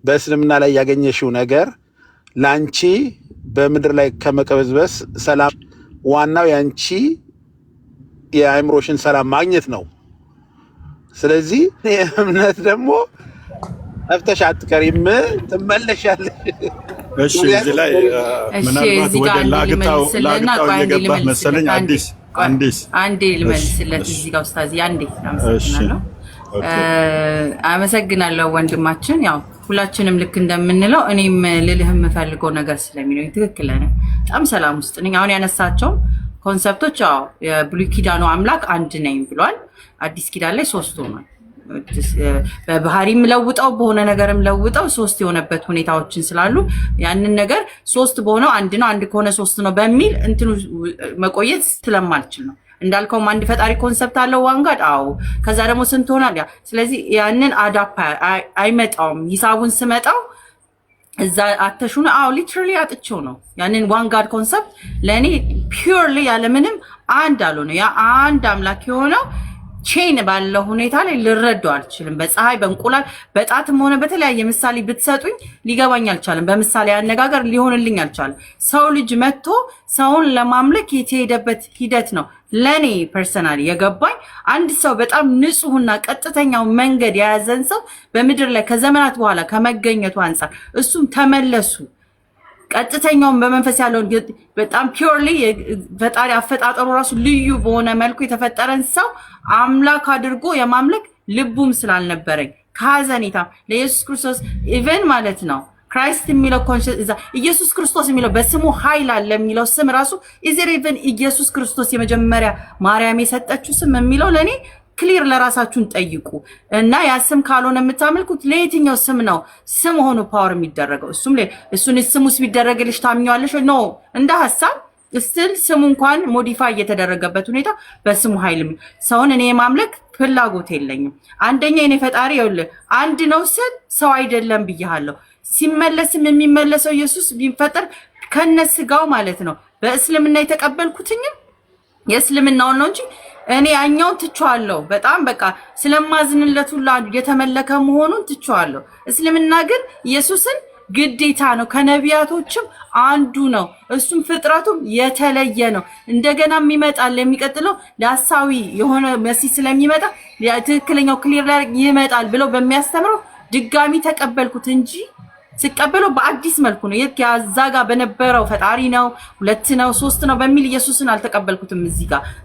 በእስልምና ላይ ያገኘሽው ነገር ለአንቺ በምድር ላይ ከመቀበዝበስ ሰላም፣ ዋናው የአንቺ የአእምሮሽን ሰላም ማግኘት ነው። ስለዚህ እምነት ደግሞ ጠፍተሽ አትቀሪም፣ ትመለሻለሽ። እሺ፣ እዚህ ላይ እሺ ምናልባት እዚህ ወደ ጋር አንዴ ላግጣው ልመልስልህና ላግጣው ቆይ አንዴ እየገባህ ልመልስለት መሰለኝ። አንዴ አዲስ ቆይ አዲስ አንዴ እሺ ልመልስለት እሺ እዚህ ጋር ኡስታዝ አንዴ። እሺ አመሰግናለሁ። Okay። አመሰግናለሁ ወንድማችን። ያው ሁላችንም ልክ እንደምንለው እኔም ልልህ የምፈልገው ነገር ስለሚለኝ ትክክል ነህ። በጣም ሰላም ውስጥ ነኝ። አሁን ያነሳቸው concept ኦች ያው የብሉይ ኪዳኑ አምላክ አንድ ነኝ ብሏል። አዲስ ኪዳን ላይ ሶስት ሆኗል። በባህሪም ለውጠው በሆነ ነገርም ለውጠው ሶስት የሆነበት ሁኔታዎችን ስላሉ ያንን ነገር ሶስት በሆነው አንድ ነው፣ አንድ ከሆነ ሶስት ነው በሚል እንትኑ መቆየት ስለማልችል ነው። እንዳልከውም አንድ ፈጣሪ concept አለው one God። አዎ። ከዛ ደግሞ ስንት ሆናል? ያ ስለዚህ ያንን add up አይመጣውም። ሂሳቡን ስመጣው እዛ አተሹ ነው። አዎ፣ literally አጥቼው ነው። ያንን one God concept ለእኔ purely ያለምንም አንድ አልሆነ፣ ያ አንድ አምላክ የሆነው chain ባለው ሁኔታ ላይ ልረዳው አልችልም። በፀሐይ፣ በእንቁላል፣ በጣትም ሆነ በተለያየ ምሳሌ ብትሰጡኝ ሊገባኝ አልቻለም። በምሳሌ አነጋገር ሊሆንልኝ አልቻለም። ሰው ልጅ መጥቶ ሰውን ለማምለክ የተሄደበት ሂደት ነው ለእኔ personally የገባኝ። አንድ ሰው በጣም ንጹሕና ቀጥተኛው መንገድ የያዘን ሰው በምድር ላይ ከዘመናት በኋላ ከመገኘቱ አንጻር እሱም ተመለሱ፣ ቀጥተኛውን በመንፈስ ያለውን በጣም purely ፈጣሪ አፈጣጠሩ ራሱ ልዩ በሆነ መልኩ የተፈጠረን ሰው አምላክ አድርጎ የማምለክ ልቡም ስላልነበረኝ ከሀዘኔታ ለኢየሱስ ክርስቶስ even ማለት ነው Christ የሚለው conscious እዛ ኢየሱስ ክርስቶስ የሚለው በስሙ ኃይል አለ የሚለው ስም ራሱ is there even ኢየሱስ ክርስቶስ የመጀመሪያ ማርያም የሰጠችው ስም የሚለው ለእኔ clear ለራሳችሁን ጠይቁ እና ያ ስም ካልሆነ የምታመልኩት ለየትኛው ስም ነው ስም ሆኖ power የሚደረገው? እሱም እሱን ስሙስ ቢደረግልሽ ታምኘዋለሽ? No፣ እንደ ሀሳብ still ስሙ እንኳን modify እየተደረገበት ሁኔታ በስሙ ኃይል ሰውን እኔ የማምለክ ፍላጎት የለኝም። አንደኛ የኔ ፈጣሪ ይኸውልህ አንድ ነው ስል ሰው አይደለም ብያለሁ። ሲመለስም የሚመለሰው ኢየሱስ ቢፈጠር ከነ ስጋው ማለት ነው። በእስልምና የተቀበልኩትኝም የእስልምናውን ነው እንጂ እኔ ያኛውን ትቼዋለሁ። በጣም በቃ ስለማዝንለት ሁላ የተመለከ መሆኑን ትቼዋለሁ። እስልምና ግን ኢየሱስን ግዴታ ነው፣ ከነቢያቶችም አንዱ ነው። እሱም ፍጥረቱም የተለየ ነው። እንደገና ይመጣል። የሚቀጥለው ለሐሳዊ የሆነ መሲህ ስለሚመጣ ትክክለኛው clear ላይ ይመጣል ብለው በሚያስተምረው ድጋሚ ተቀበልኩት እንጂ ስቀበለው በአዲስ መልኩ ነው። የት ያዛ ጋር በነበረው ፈጣሪ ነው፣ ሁለት ነው፣ ሶስት ነው በሚል ኢየሱስን አልተቀበልኩትም።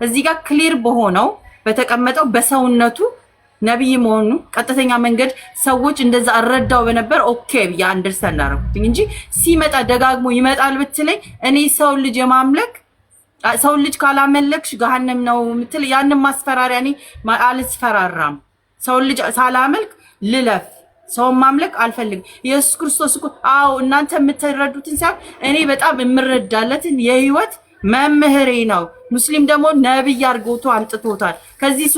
እዚህ ጋር clear በሆነው በተቀመጠው በሰውነቱ ነቢይ መሆኑ ቀጥተኛ መንገድ ሰዎች እንደዛ እረዳው በነበር okay ብዬ understand አደረኩትኝ እንጂ ሲመጣ ደጋግሞ ይመጣል ብትለኝ እኔ ሰው ልጅ የማምለክ፣ ሰው ልጅ ካላመለክሽ ገሃነም ነው የምትል ያንን ማስፈራሪያ እኔ አልስፈራራም። ሰው ልጅ ሳላመልክ ልለፍ። ሰውን ማምለክ አልፈልግም። ኢየሱስ ክርስቶስ እኮ አዎ እናንተ የምትረዱትን ሳይሆን እኔ በጣም የምረዳለትን የህይወት መምህሬ ነው። ሙስሊም ደግሞ ነብይ አድርጎቶ አምጥቶታል። ከዚህ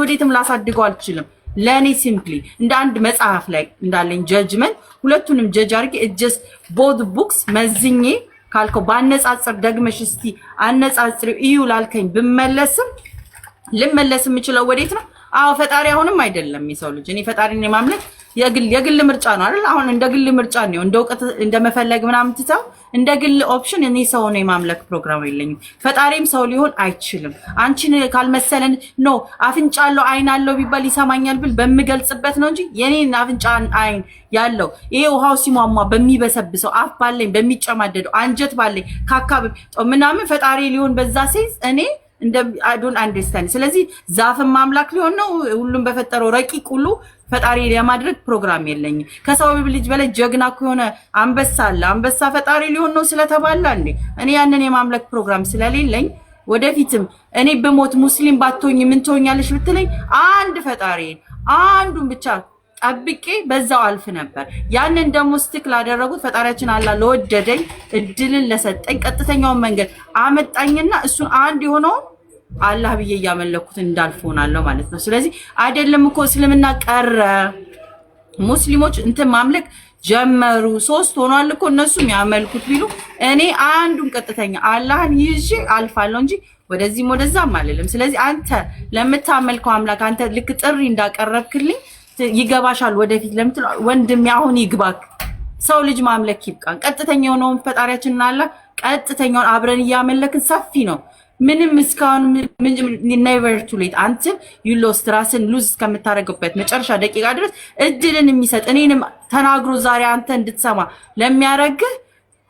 ወዴትም ላሳድገው አልችልም። ለእኔ simply እንደ አንድ መጽሐፍ ላይ እንዳለኝ judgment ሁለቱንም judge አድርጌ just both books መዝኜ ካልከው ባነጻጽር፣ ደግመሽ እስቲ አነጻጽሪ እዩ ላልከኝ ብመለስም ልመለስ የምችለው ወዴት ነው? አዎ፣ ፈጣሪ አሁንም አይደለም የሰው ልጅ። እኔ ፈጣሪን የማምለክ የግል ምርጫ ነው አይደል? አሁን እንደ ግል ምርጫ ነው፣ እንደ እውቀት እንደ መፈለግ ምናምን ትተው እንደ ግል option እኔ ሰው ነው የማምለክ ፕሮግራም የለኝም። ፈጣሪም ሰው ሊሆን አይችልም። አንቺን ካልመሰለን no፣ አፍንጫ አለው አይን አለው ቢባል ይሰማኛል ብል በምገልጽበት ነው እንጂ የኔን አፍንጫ አይን ያለው ይሄ ውሃው ሲሟሟ በሚበሰብሰው፣ አፍ ባለኝ በሚጨማደደው፣ አንጀት ባለኝ ካካ ምናምን ፈጣሪ ሊሆን በዛ sense እኔ እንደ I don't understand። ስለዚህ ዛፍን ማምላክ ሊሆን ነው። ሁሉም በፈጠረው ረቂቅ ሁሉ ፈጣሪ የማድረግ ፕሮግራም የለኝም። ከሰው ልጅ በላይ ጀግና የሆነ አንበሳ አለ። አንበሳ ፈጣሪ ሊሆን ነው ስለተባለ እንዴ እኔ ያንን የማምለክ ፕሮግራም ስለሌለኝ ወደፊትም እኔ ብሞት ሙስሊም ባትሆኝ ምን ትሆኛለሽ ብትለኝ አንድ ፈጣሪ አንዱን ብቻ ጠብቄ በዛው አልፍ ነበር። ያንን ደግሞ stick ላደረጉት ፈጣሪያችን አላህ ለወደደኝ፣ እድልን ለሰጠኝ፣ ቀጥተኛውን መንገድ አመጣኝና እሱን አንድ የሆነውን አላህ ብዬ እያመለኩት እንዳልፍ ሆናለሁ ማለት ነው። ስለዚህ አይደለም እኮ እስልምና ቀረ፣ ሙስሊሞች እንትን ማምለክ ጀመሩ። ሶስት ሆኗል እኮ እነሱም ያመልኩት ቢሉ እኔ አንዱን ቀጥተኛ አላህን ይዤ አልፋለሁ እንጂ ወደዚህም ወደዛም አልልም። ስለዚህ አንተ ለምታመልከው አምላክ አንተ ልክ ጥሪ እንዳቀረብክልኝ ይገባሻል ወደፊት ለምትል ወንድሜ አሁን ይግባክ። ሰው ልጅ ማምለክ ይብቃን። ቀጥተኛ የሆነውን ፈጣሪያችንን አላህ ቀጥተኛውን አብረን እያመለክን ሰፊ ነው። ምንም እስካሁን never too late until you lost ራስን lose እስከምታደርግበት መጨረሻ ደቂቃ ድረስ እድልን የሚሰጥ እኔንም ተናግሮ ዛሬ አንተ እንድትሰማ ለሚያደርግህ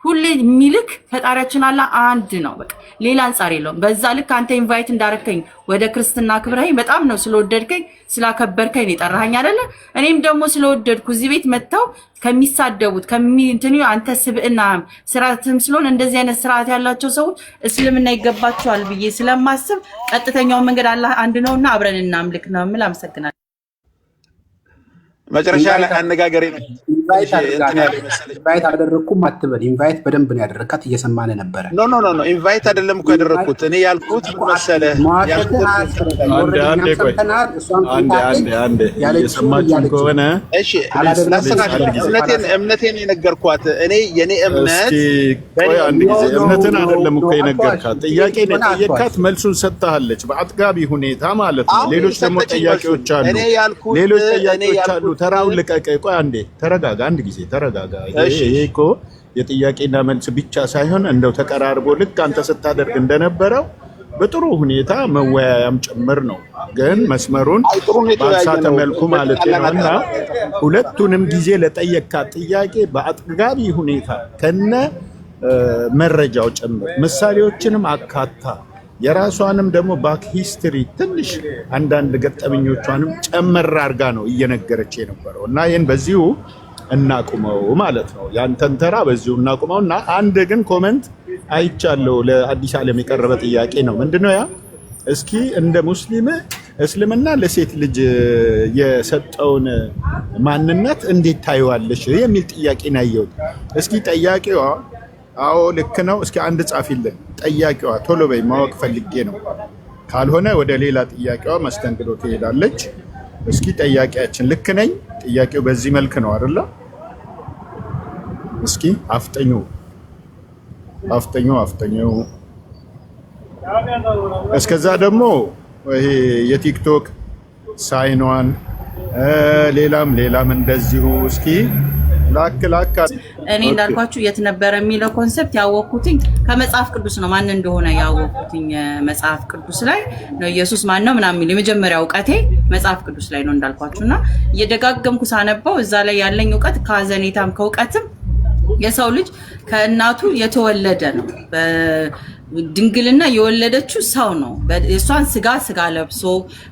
ሁሌ የሚልክ ፈጣሪያችን አላህ አንድ ነው። በቃ ሌላ አንጻር የለውም። በዛ ልክ አንተ invite እንዳረከኝ ወደ ክርስትና ክብረኸኝ በጣም ነው ስለወደድከኝ ስላከበርከኝ ነው የጠራኸኝ አይደለ? እኔም ደግሞ ስለወደድኩ እዚህ ቤት መጥተው ከሚሳደቡት ከሚንትኑ አንተ ስብዕና ስርዓትም ስለሆን እንደዚህ አይነት ስርዓት ያላቸው ሰዎች እስልምና ይገባቸዋል ብዬ ስለማስብ ቀጥተኛውን መንገድ አላህ አንድ ነውና አብረን እናምልክ ነው የምል። አመሰግናለሁ። መጨረሻ ላይ አነጋገሬ ነው invite እንትን ያለ መሰለኝ። Invite አላደረግኩም አትበል። Invite በደንብ ነው ያደረግካት፣ እየሰማን ነበረ። No, no, no, no, invite አይደለም እኮ ያደረግኩት። እኔ ያልኩት ምን መሰለህ መዋሸትህ ያልኩት አያስፈልግም። አንዴ Already አንዴ እኛም ቆይ ሰምተናል፣ እሷም አንዴ አንዴ ሰምታለች። አንዴ ያለችውን እየሰማችሁን እያለች ነው። ከሆነ እሺ አላደረግኩም ላስተካክል። አንድ ጊዜ እምነቴን እምነቴን የነገርኳት እኔ የኔ እምነት እስኪ ቆይ አንድ No ጊዜ No እምነትን No አይደለም No እኮ አትዋሽ። የነገርካት፣ ጥያቄ ነው ሆነ አትዋሽ። የጠየካት፣ መልሱን ሰጥታለች በአጥጋቢ ሁኔታ ማለት ነው። አሁን ሌሎች ደግሞ ሰጠችኝ መልሱን። ጥያቄዎች አሉ፣ እኔ ያልኩት ሌሎች እኔ ጥያቄዎች አሉ። ያልኩት ተራውን ልቀቅ። ቆይ አንዴ ተረጋጋ፣ አንድ ጊዜ ተረጋጋ። ይሄ እሺ ይሄ እኮ የጥያቄና መልስ ብቻ ሳይሆን እንደው ተቀራርቦ ልክ አንተ ስታደርግ እንደነበረው በጥሩ ሁኔታ መወያያም ጭምር ነው። ግን መስመሩን አይ ጥሩ ነው የተወያየ ባልሳተ ነው። መልኩ ማለት ነው እና እንደተጣላን ሁለቱንም ጊዜ ለጠየካት ጥያቄ በአጥጋቢ ሁኔታ ከነ መረጃው ጭምር ምሳሌዎችንም አካታ የራሷንም ደግሞ back history ትንሽ አንዳንድ ገጠመኞቿንም ጨመር አድርጋ ነው እየነገረች የነበረው እና ይህን በዚሁ እናቁመው ማለት ነው። ያንተን ተራ በዚሁ እናቁመው እና አንድ ግን comment አይቻለሁ። ለአዲስ ዓለም የቀረበ ጥያቄ ነው። ምንድነው ያ? እስኪ እንደ ሙስሊም እስልምና ለሴት ልጅ የሰጠውን ማንነት እንዴት ታይዋለሽ የሚል ጥያቄ ነው ያየሁት። እስኪ ጠያቂዋ፣ አዎ ልክ ነው። እስኪ አንድ ጻፊልን። ጠያቂዋ ቶሎ በይ፣ ማወቅ ፈልጌ ነው። ካልሆነ ወደ ሌላ ጥያቄዋ መስተንግዶ ትሄዳለች። እስኪ ጠያቂያችን ልክ ነኝ? ጥያቄው በዚህ መልክ ነው አይደለ? እስኪ አፍጠኙ አፍጠኙ አፍጠኙ። እስከዛ ደግሞ ይሄ የ TikTok sign ኗን ሌላም ሌላም እንደዚሁ እስኪ ላክ ላክ። እኔ እንዳልኳችሁ የት ነበረ የሚለው concept ያወቅኩትኝ ከመጽሐፍ ቅዱስ ነው። ማን እንደሆነ ያወቅኩትኝ መጽሐፍ ቅዱስ ላይ ነው። ኢየሱስ ማን ነው ምናምን የሚለው የመጀመሪያ እውቀቴ መጽሐፍ ቅዱስ ላይ ነው እንዳልኳችሁ እና እየደጋገምኩ ሳነበው እዛ ላይ ያለኝ እውቀት ከሀዘኔታም ከእውቀትም የሰው ልጅ ከእናቱ የተወለደ ነው። ድንግልና የወለደችው ሰው ነው። የእሷን ስጋ ስጋ ለብሶ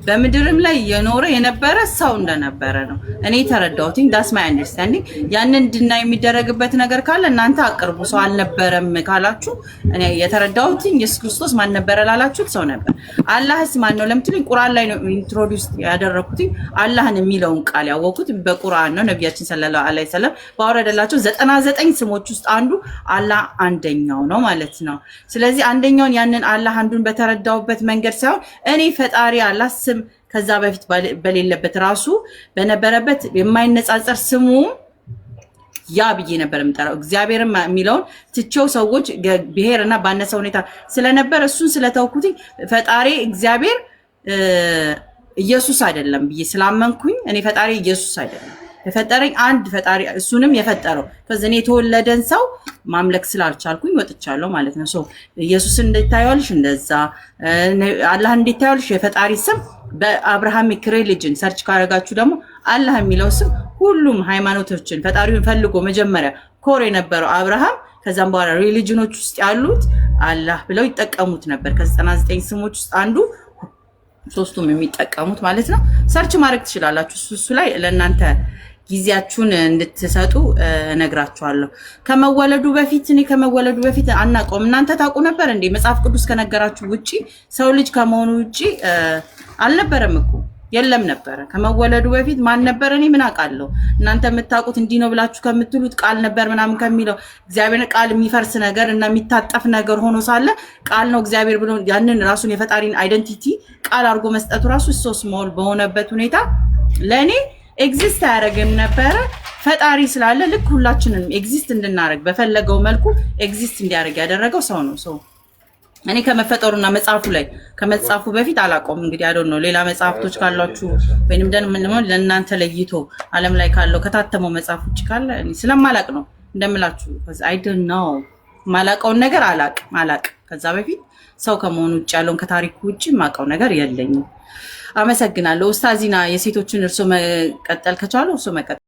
በምድርም ላይ የኖረ የነበረ ሰው እንደነበረ ነው እኔ የተረዳሁትኝ። That's my understanding። ያንን እንድናይ የሚደረግበት ነገር ካለ እናንተ አቅርቡ። ሰው አልነበረም ካላችሁ እኔ የተረዳሁትኝ ኢየሱስ ክርስቶስ ማን ነበረ ላላችሁት ሰው ነበር። አላህስ ማን ነው ለምትሉኝ ቁርአን ላይ ነው introduce ያደረኩትኝ። አላህን የሚለውን ቃል ያወኩት በቁርአን ነው። ነቢያችን ሰለላሁ ዐለይሂ ወሰለም ባወረደላቸው 99 ስሞች ውስጥ አንዱ አላህ አንደኛው ነው ማለት ነው። ስለዚህ አንደኛውን ያንን አላህ አንዱን በተረዳውበት መንገድ ሳይሆን እኔ ፈጣሪ አላህ ስም ከዛ በፊት በሌለበት ራሱ በነበረበት የማይነጻጸር ስሙ ያ ብዬ ነበር የምጠራው። እግዚአብሔርም የሚለውን ትቼው ሰዎች ብሔር እና ባነሰ ሁኔታ ስለነበር እሱን ስለተውኩትኝ ፈጣሪ እግዚአብሔር ኢየሱስ አይደለም ብዬ ስላመንኩኝ እኔ ፈጣሪ ኢየሱስ አይደለም የፈጠረኝ አንድ ፈጣሪ እሱንም የፈጠረው ከዚ እኔ የተወለደን ሰው ማምለክ ስላልቻልኩኝ ወጥቻለሁ ማለት ነው። So ኢየሱስን እንዴት ታየዋለሽ? እንደዛ አላህን እንዴት ታየዋለሽ? የፈጣሪ ስም በ Abrahamic religion search ካረጋችሁ ደግሞ አላህ የሚለው ስም ሁሉም ሃይማኖቶችን ፈጣሪውን ፈልጎ መጀመሪያ core የነበረው አብርሃም ከዛም በኋላ ሪሊጅኖች ውስጥ ያሉት አላህ ብለው ይጠቀሙት ነበር። ከ99 ስሞች ውስጥ አንዱ ሶስቱም የሚጠቀሙት ማለት ነው። Search ማድረግ ትችላላችሁ። እሱ ላይ ለእናንተ ጊዜያችሁን እንድትሰጡ እነግራችኋለሁ። ከመወለዱ በፊት እኔ ከመወለዱ በፊት አናውቀውም። እናንተ ታውቁ ነበር እንዴ? መጽሐፍ ቅዱስ ከነገራችሁ ውጪ ሰው ልጅ ከመሆኑ ውጪ አልነበረም እኮ የለም ነበረ። ከመወለዱ በፊት ማን ነበር? እኔ ምን አውቃለሁ? እናንተ የምታውቁት እንዲህ ነው ብላችሁ ከምትሉት ቃል ነበር ምናምን ከሚለው እግዚአብሔር ቃል የሚፈርስ ነገር እና የሚታጠፍ ነገር ሆኖ ሳለ ቃል ነው እግዚአብሔር ብሎ ያንን ራሱን የፈጣሪን identity ቃል አድርጎ መስጠቱ ራሱ so small በሆነበት ሁኔታ ለእኔ exist አያደርግም ነበረ። ፈጣሪ ስላለ ልክ ሁላችንም exist እንድናደርግ በፈለገው መልኩ exist እንዲያደርግ ያደረገው ሰው ነው። ሰው እኔ ከመፈጠሩና መጽሐፉ ላይ ከመጻፉ በፊት አላውቀውም። እንግዲህ I don't know፣ ሌላ መጽሐፍቶች ካሏችሁ ወይንም ደግሞ ለእናንተ ለይቶ ዓለም ላይ ካለው ከታተመው መጽሐፍ ውጭ ካለ እኔ ስለማላቅ ነው እንደምላችሁ። I don't know፣ የማላውቀውን ነገር አላቅም አላቅም። ከዛ በፊት ሰው ከመሆኑ ውጭ ያለውን ከታሪኩ ውጭ የማውቀው ነገር የለኝም። አመሰግናለሁ። ኡስታዚና የሴቶችን እርሶ መቀጠል ከቻሉ እርሶ መቀጠል።